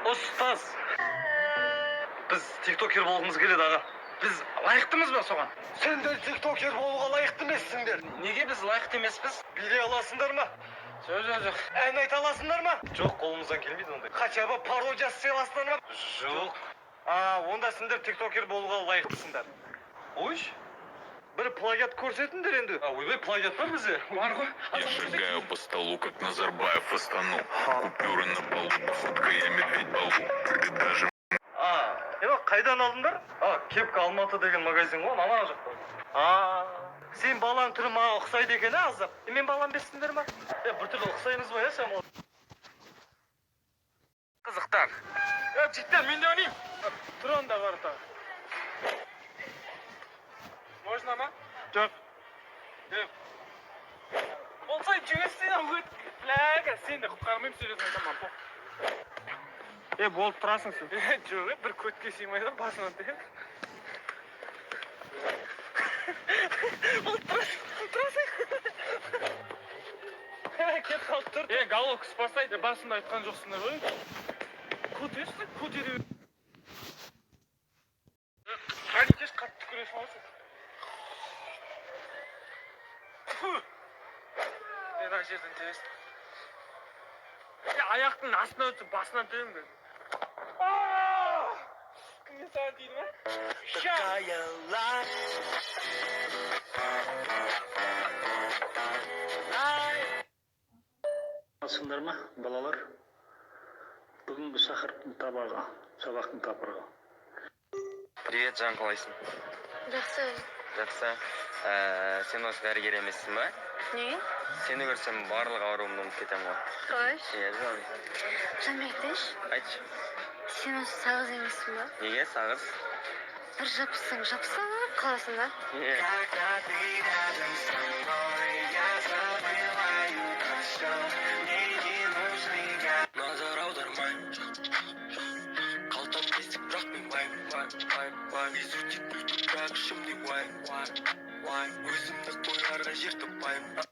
Ұстаз, біз тиктокер болғымыз келеді, аға. Біз лайықтымыз ба соған? Сендер тиктокер болуға лайықты емессіңдер. Неге біз лайықты емеспіз? Билей аласыңдар ма? Жоқ, жоқ, жоқ. Ән айта аласыңдар ма? Жоқ, қолымыздан келмейді ондай. Хотя бы пародия жасай аласыңдар ма? Жоқ. А, онда сендер тиктокер болуға лайықтысыңдар. Ойш, бір плагиат көрсетіңдер енді. А, ойбай, плагиат бар бізде. Бар ғой. Я шагаю по столу, как Назарбаев в Астану. Купюры на полу, походка я медведь Балу. Ты даже А, е, қайдан алдыңдар? А, Кепка Алматы деген магазин ғой, ана жақта. А, сен баланың түрі маған ұқсайды екен, ә, аздап. Е, мен балам емессіңдер ма? Е, біртүрлі ұқсаймыз ба, иә, шамалы? Қызықтар. Е, жігіттер, мен де ойнаймын. Тұр онда, ворота. Можно ма? Жоқ. Е. Болса жіберсең, өт. Бля, сен де құтқармаймын, серьезно айтамын, пох. Е, болып тұрасың сен. Е, жоқ, е, бір көтке сыймайды басынан тең. Болып тұрасың, тұрасың. Кетіп қалып тұр. Е, головка спасайды, басында айтқан жоқсыңдар ғой. Көтерші, көтере. Қайтеш, қатты түкіресің ғой сен. Фу. Е, мына жерден тебесің. Е, аяқтың астынан өтіп, басынан тебемін мен. Кімге, саған тиді ма? Ща. Алсыңдар ма, балалар? Бүгінгі сақырыптың табағы, сабақтың тақырыбы. Привет, жан, қалайсың? Жақсы. Жақсы. Сен осы дәрігер емессің ба? Неге? Сені көрсем, барлық ауруымды ұмытып кетемін ғой. Қойшы. Иә, жаным. Жаным, айтайыншы. Айтшы. Сен осы сағыз емессің ба? Неге сағыз? Бір жабыссаң, жабысып қаласың да. Иә. Когда ты рядом со мной, я забываю про все. Мне не нужны я. Назар аудармаймын, қалтам тесік, бірақ мен баймын, бай, бай, бай. Езу тиіп, бірақ ішімде уайым, уайым, уайым. Өзімді қоярға жер таппаймын.